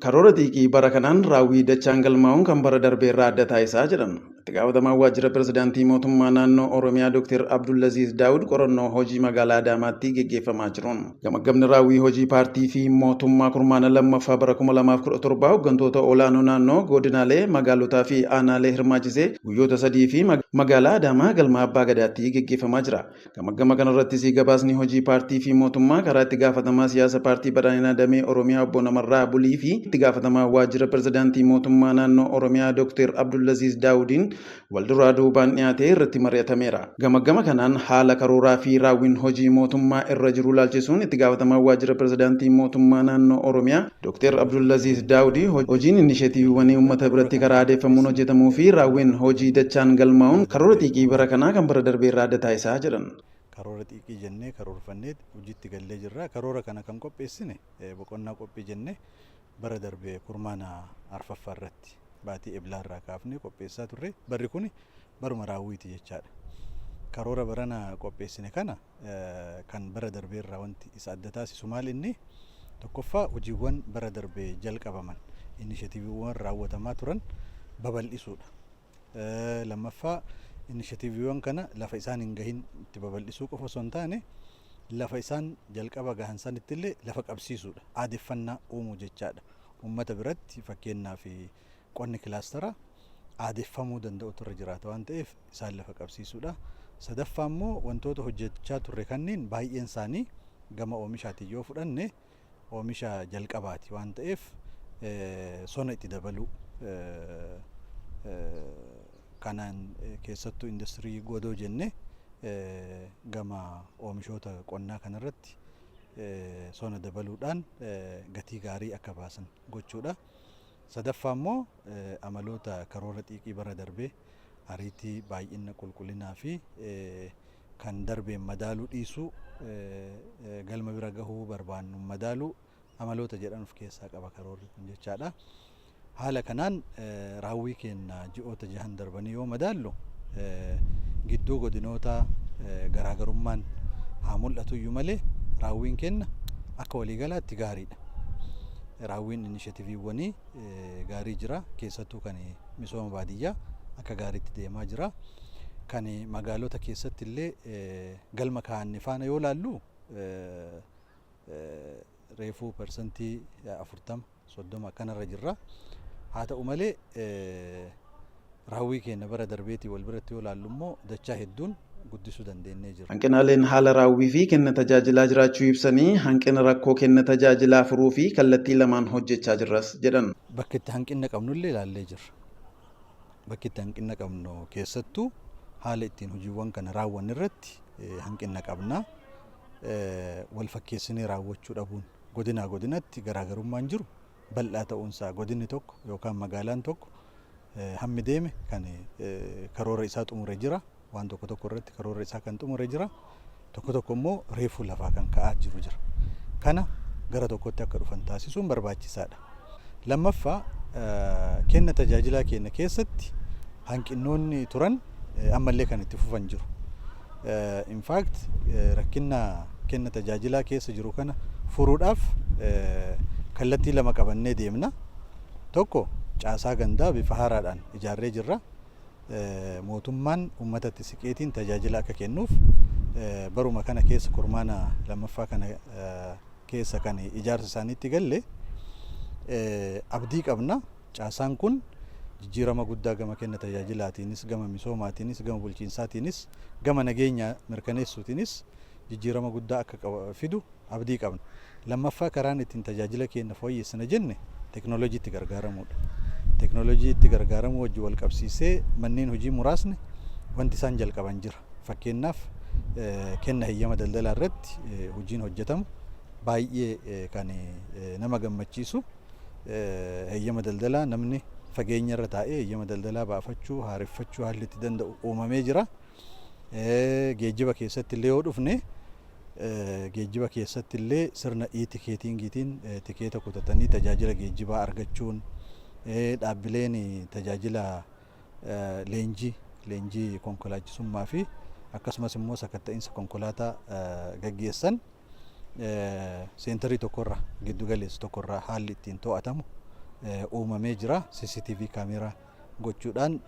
Karoora xiiqii bara kanaan raawwii dachaan galmaa'uun kan bara darbeerraa adda taasisaa jedhan. Itti gaafatamaan waajjira pirezidaantii mootummaa naannoo Oromiyaa Dr. Abdullaziz Daawud qorannoo hojii magaalaa Adaamaatti geggeeffamaa jiruun. Gamaggamni raawwii hojii paartii fi mootummaa kurmaana lammaffaa bara 2017 hooggantoota olaanoo naannoo, godinaalee, magaalotaa fi aanaalee hirmaachisee guyyoota 3 fi magaalaa Adaamaa galma Abbaa Gadaatti geggeeffamaa jira. Gamaggama kanarrattis gabaasni hojii paartii fi mootummaa karaa itti gaafatamaa siyaasa paartii badhaadhinaa damee Oromiyaa obbo Namarraa Bulii fi itti gaafatamaa waajjira pirezidaantii mootummaa naannoo Oromiyaa Dr. Abdullaziz Daawudiin wal duraa duubaan dhiyaatee irratti mari'atameera. Gamaggama kanaan haala karooraa fi raawwiin hojii mootummaa irra jiru laalchisuun itti gaafatamaa waajjira pirezidaantii mootummaa naannoo Oromiyaa Dr. Abdullaziz Daawudii hojiin inisheetiiviiwwanii uummata biratti karaa adeeffamuun hojjetamuu fi raawwiin hojii dachaan galmaa'uun karoora xiiqii bara kanaa kan bara darbeerraa adda taasisaa jedhan. Karoora xiiqii jennee karoorfannee hojiitti gallee jirra. Karoora kana kan qopheessine boqonnaa qophii jennee bara darbe kurmaana arfaffaa irratti baatii Eblaa irraa kaafnee qopheessaa turre. Barri kun baruma raawwiiti jechaadha. Karoora barana qopheessine kana kan bara darbeerraa wanti isa adda taasisu maal inni? Tokkoffaa, hojiiwwan bara darbe jalqabaman, inisheetiiviiwwan raawwatamaa turan babal'isuudha. Lammaffaa, inisheetiiviiwwan kana lafa isaan hin gahin itti babal'isuu qofa osoo hin taane, lafa isaan jalqaba gahan sanitti illee lafa qabsiisuudha. Aadeffannaa uumuu jechaadha. Uummata biratti, fakkeenyaaf, qonni kilaasteraa aadeffamuu danda'utu irra jiraata waan ta'eef, isaan lafa qabsiisuudha. Sadaffaa immoo, wantoota hojjechaa turre kanneen baay'een isaanii gama oomishaatiin yoo fudhanne oomisha jalqabaati waan ta'eef, sona itti dabaluu, kanaan keessattuu industirii godoo jenne gama oomishoota qonnaa kanarratti sona dabaluudhaan gatii gaarii akka baasan gochuudha. Sadaffaa immoo, amaloota karoora xiiqii bara darbee, ariitii, baay'ina, qulqullinaa fi kan darbeen madaaluu dhiisuu, galma bira gahuu barbaannu madaaluu amaloota jedhan of keessaa qaba karoorri kun jechaadha. Haala kanaan raawwii keenya ji'oota jahan darbanii yoo madaallu, gidduu godinoota garaagarummaan haa mul'atu iyyuu malee, raawwiin keenya akka waliigalaatti gaariidha. Raawwiin inisheetiiviiwwanii gaarii jira. Keessattuu kan misooma baadiyyaa akka gaariitti deemaa jira. Kan magaalota keessatti illee galma kaa'anne faana yoo laallu, reefuu 40%, 30% akkanarra jirra. Haa ta'u malee, raawwii keenya bara darbeetii wal biratti yoo laallu immoo dachaa hedduun guddisuu dandeenyee jirra. Hanqinaaleen haala raawwii fi kenna tajaajilaa jiraachuu ibsanii, hanqina rakkoo kenna tajaajilaa furuu fi kallattii lamaan hojjechaa jirras jedhan. Bakka itti hanqina qabnullee ilaallee jirra. Bakki itti hanqina qabnu keessattuu haala ittiin hojiiwwan kana raawwanne irratti hanqina qabna. Wal fakkeessinee raawwachuu dhabuun, godinaa godinatti garaagarummaan jiru bal'aa ta'uunsaa, godinni tokko yookaan magaalaan tokko hammi deeme kan karoora isaa xumure jira. Waan tokko tokko irratti karoora isaa kan xumure jira. Tokko tokko immoo reefuu lafaa kan ka'aa jiru jira. Kana gara tokkotti akka dhufan taasisuun barbaachisaadha. Lammaffaa, kenna tajaajilaa keenya keessatti hanqinoonni turan ammallee kan itti fufan jiru. In fact, rakkina kenna tajaajilaa keessa jiru kana furuudhaaf kallattii lama qabannee deemna. Tokko, caasaa gandaa bifa haaraadhaan ijaarree jirra. Mootummaan uummatatti siqeetiin tajaajila akka kennuuf baruma kana keessa, kurmaana lammaffaa kana keessa kan ijaarsa isaaniitti galle. Abdii qabna. Caasaan kun jijjiirama guddaa gama kenna tajaajilaatiinis, gama misoomaatiinis, gama bulchiinsaatiinis, gama nageenya mirkaneessuutiinis jijjiirama guddaa akka fidu abdii qabna. Lammaffaa, karaan ittiin tajaajila keenya fooyyessina jenne teeknooloojiitti gargaaramuudha. Teeknooloojiitti gargaaramuu wajjin wal qabsiisee manneen hojii muraasni wanti isaan jalqaban jira. Fakkeenyaaf, kenna heeyyama daldalaa irratti hojiin hojjetamu baay'ee kan nama gammachiisu, heeyyama daldalaa namni fageenya irra taa'ee heeyyama daldalaa baafachuu, haareffachuu haalli itti danda'u uumamee jira. Geejjiba keessatti illee yoo dhufne, geejjiba keessatti illee sirna e-ticketingiitiin tikeeta kutatanii tajaajila geejjibaa argachuun, dhaabbileen tajaajila leenjii konkolaachisummaa fi akkasumas immoo sakatta'iinsa konkolaataa gaggeessan seentarii tokkorra, giddu galeessa tokkorraa haalli ittiin to'atamu uumamee jira. CCTV kaameraa gochuudhaan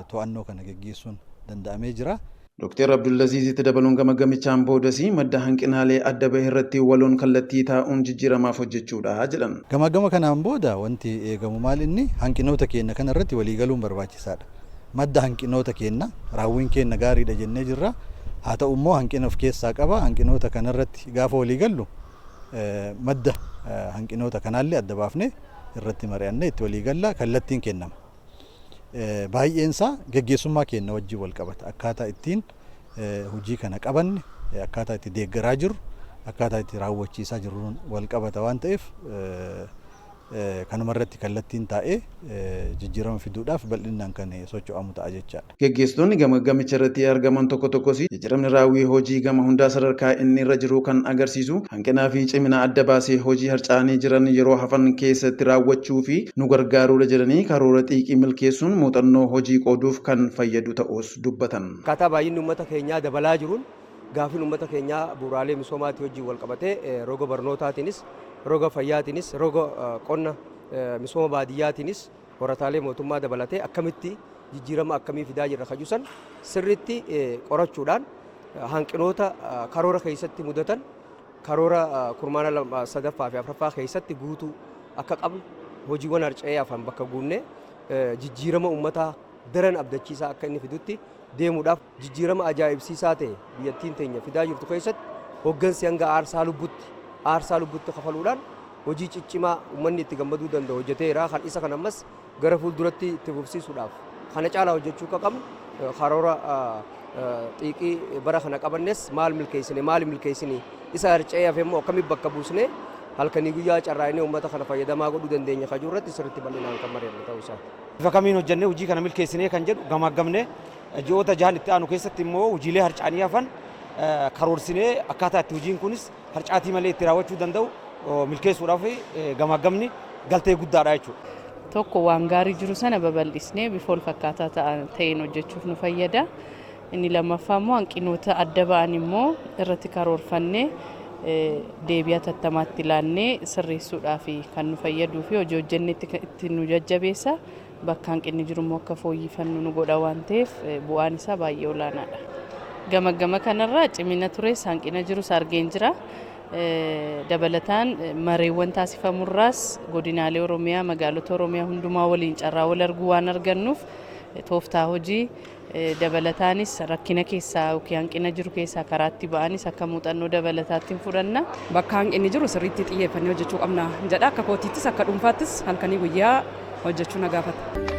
to'annoo kana geggeessuun danda'amee jira. Dooktar Abdullaziiz itti dabaluun gamaggamichaan boodas madda hanqinaalee adda bahe irratti waloon kallattii taa'uun jijjiiramaaf hojjechuudha jedhan. Gamaggama kanaan booda wanti eegamu maal inni hanqinoota keenya kana irratti waliigaluun barbaachisaadha. Madda hanqinoota keenya raawwiin keenya gaariidha jennee jirra. Haa ta'u immoo hanqina of keessaa qaba. Hanqinoota kanarratti gaafa waliigallu madda hanqinoota kanaallee adda baafnee irratti mari'annee itti waliigalla kallattiin kennama. Baay'een isaa geggeessummaa keenya wajjin wal qabata. Akkaataa ittiin hojii kana qabanne, akkaataa itti deeggaraa jirru, akkaataa itti raawwachiisaa jirruun wal qabata waan ta'eef kanuma irratti kallattiin taa'ee jijjiirama fiduudhaaf bal'inaan kan socho'amu ta'a jechaadha. Geggeessitoonni gamaggamicha irratti argaman tokko tokkos jijjiiramni raawwii hojii gama hundaa sadarkaa inni irra jiru kan agarsiisu hanqinaa fi cimina adda baasee hojii harca'anii jiran yeroo hafan keessatti raawwachuu fi nu gargaaruudha jedhanii karoora xiiqii milkeessuun muuxannoo hojii qooduuf kan fayyadu ta'us dubbatan. Akkaataa baay'inni uummata keenyaa dabalaa jiruun gaafiin uummata keenyaa bu'uuraalee misoomaatii wajjin wal qabatee roga barnootaatiinis roga fayyaatiinis roga qonna misooma baadiyyaatiinis horataalee mootummaa dabalatee akkamitti jijjiirama akkamii fidaa jirra kajusan sirriitti qorachuudhaan hanqinoota karoora keessatti mudatan karoora kurmaana sadaffaa fi afuraffaa keessatti guutuu akka qabnu hojiiwwan harca'ee hafan bakka guunnee jijjiirama uummataa daran abdachiisaa akka inni fidutti deemuudhaaf jijjiirama ajaa'ibsiisaa ta'e biyyattiin teenya fidaa jirtu keessatti hoggansi hanga aarsaa lubbutti kafaluudhaan hojii ciccimaa uummanni itti gammaduu danda'u hojjeteera. Kan isa kan ammas gara fuulduratti itti fufsiisuudhaaf kana caalaa hojjechuu akka qabnu karoora xiiqii bara kana qabannes maal milkeessine maal milkeessine isa harca'ee hafe immoo akkamitti bakka buusne halkanii guyyaa carraa'inee uummata kana fayyadamaa godhuu dandeenya kajuu irratti sirriitti bal'inaan kan mari'anne ta'uu isaa. Bifa kamiin hojjennee hojii kana milkeessinee kan jedhu gamaggamne ji'oota jahan itti aanu keessatti immoo hojiilee harca'anii hafan karoorsinee akkaataa itti hojiin kunis harcaatii malee itti raawwachuu danda'u milkeessuudhaaf gamaggamni galtee guddaadha jechuudha. Tokko waan gaarii jiru sana babal'isnee bifa wal fakkaataa ta'een hojjechuuf nu fayyada. Inni lammaffaa immoo hanqinoota adda ba'an immoo irratti karoorfannee deebii hatattamaatti ilaannee sirreessuudhaaf kan nu fayyaduu fi hojii hojjenne itti nu jajjabeessa. Bakka hanqinni jiru immoo akka fooyyeffannu nu godha waan ta'eef bu'aan isaa baay'ee olaanaadha. Gamaggama kanarraa cimina tures hanqina jirus argeen jira. Dabalataan mareewwan taasifamurraas godinaalee Oromiyaa magaalota Oromiyaa hundumaa waliin carraa wal arguu waan argannuuf tooftaa hojii dabalataanis rakkina keessaa yookiin hanqina jiru keessaa karaatti ba'anis akka muuxannoo dabalataatti fudhanna. Bakka hanqinni jiru sirriitti xiyyeeffannee hojjechuu qabna jedha. Akka kootiittis akka dhuunfaattis halkanii guyyaa hojjechuu na gaafata.